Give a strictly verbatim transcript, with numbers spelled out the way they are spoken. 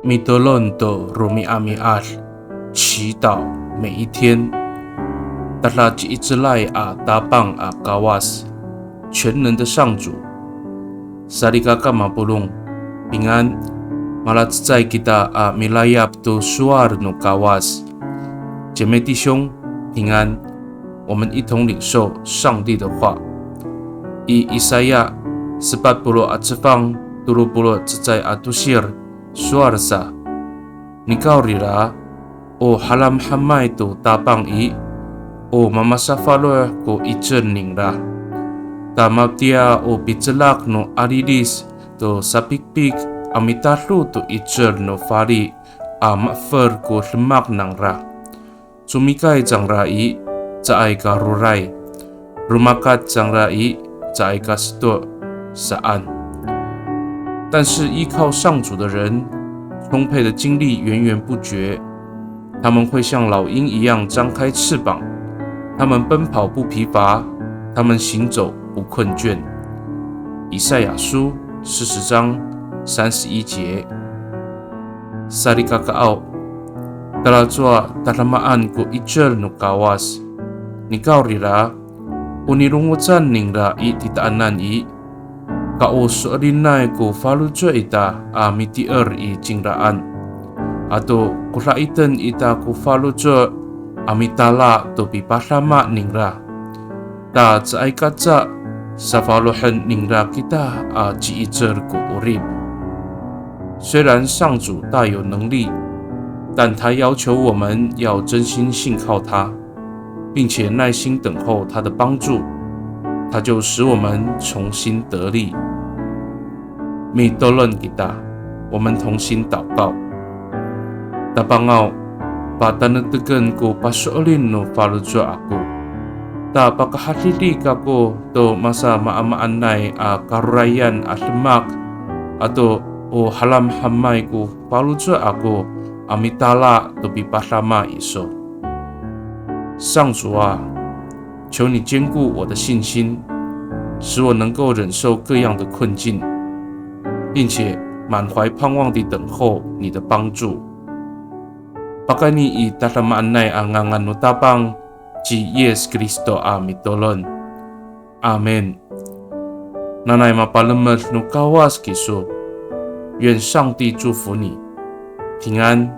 Mitolon to romi'ami'ad, 祈祷每一天。Tadaci'icelay a Tapang a Kawas, 全能的上主。Salikaka mapolong, 平安。Malacecay kita a milayap to sowal no Kawas. 姐妹弟兄，平安。我们一同领受上帝的话。I Isaya sepat polo' a cefang, tolo polo' cecay a tosir, sowal sa, nikawrira, o halamhamay to Tapang i, o mamasafaloh ko 'icel ningra. Ta matiya o picelak no 'alilis to sapikpik a mitado to 'icel no fali a maefer ko demak nangra. Comikay cangra i, caay ka roray. Romakat cangra i, caay ka seto', saan. 但是依靠上主的人，充沛的精力源源不绝。他们会像老鹰一样张开翅膀，他们奔跑不疲乏，他们行走不困倦。以赛亚书四十章三十一节。Salikakaaw, talacowa tadamaan ko 'icel no Kawas. Nikawrira, o nilongocan ningra i titaanan i, ka o so'elinay ko faloco' ita a mitier i cingraan. Ato koda'iten ita ko faloco' a mitala to pipadama ningra. Ta caay kaca safalohen ningra kita a ci'icel ko 'orip. 虽然上主大有能力，但他要求我们要真心信靠他，并且耐心等候他的帮助，他就使我们重新得力。Mitolon kita, 我们同心祷告。Tapangaw, pataneteken ko paso'elin no faloco' ako. Ta pakahadidi kako to masamaamaanay a karorayan a demak, ato o halamhamay ko faloco' ako a mitala to pipadama iso. 上主啊，求你坚固我的信心，使我能够忍受各样的困境，并且满怀盼望地等候你的帮助。Pakayni i tadamaanay a ngangan no Tapang ci Yis Kristo a mitolon. Amin. Nanay mapalemed no Kawas kiso. 愿上帝祝福你，平安。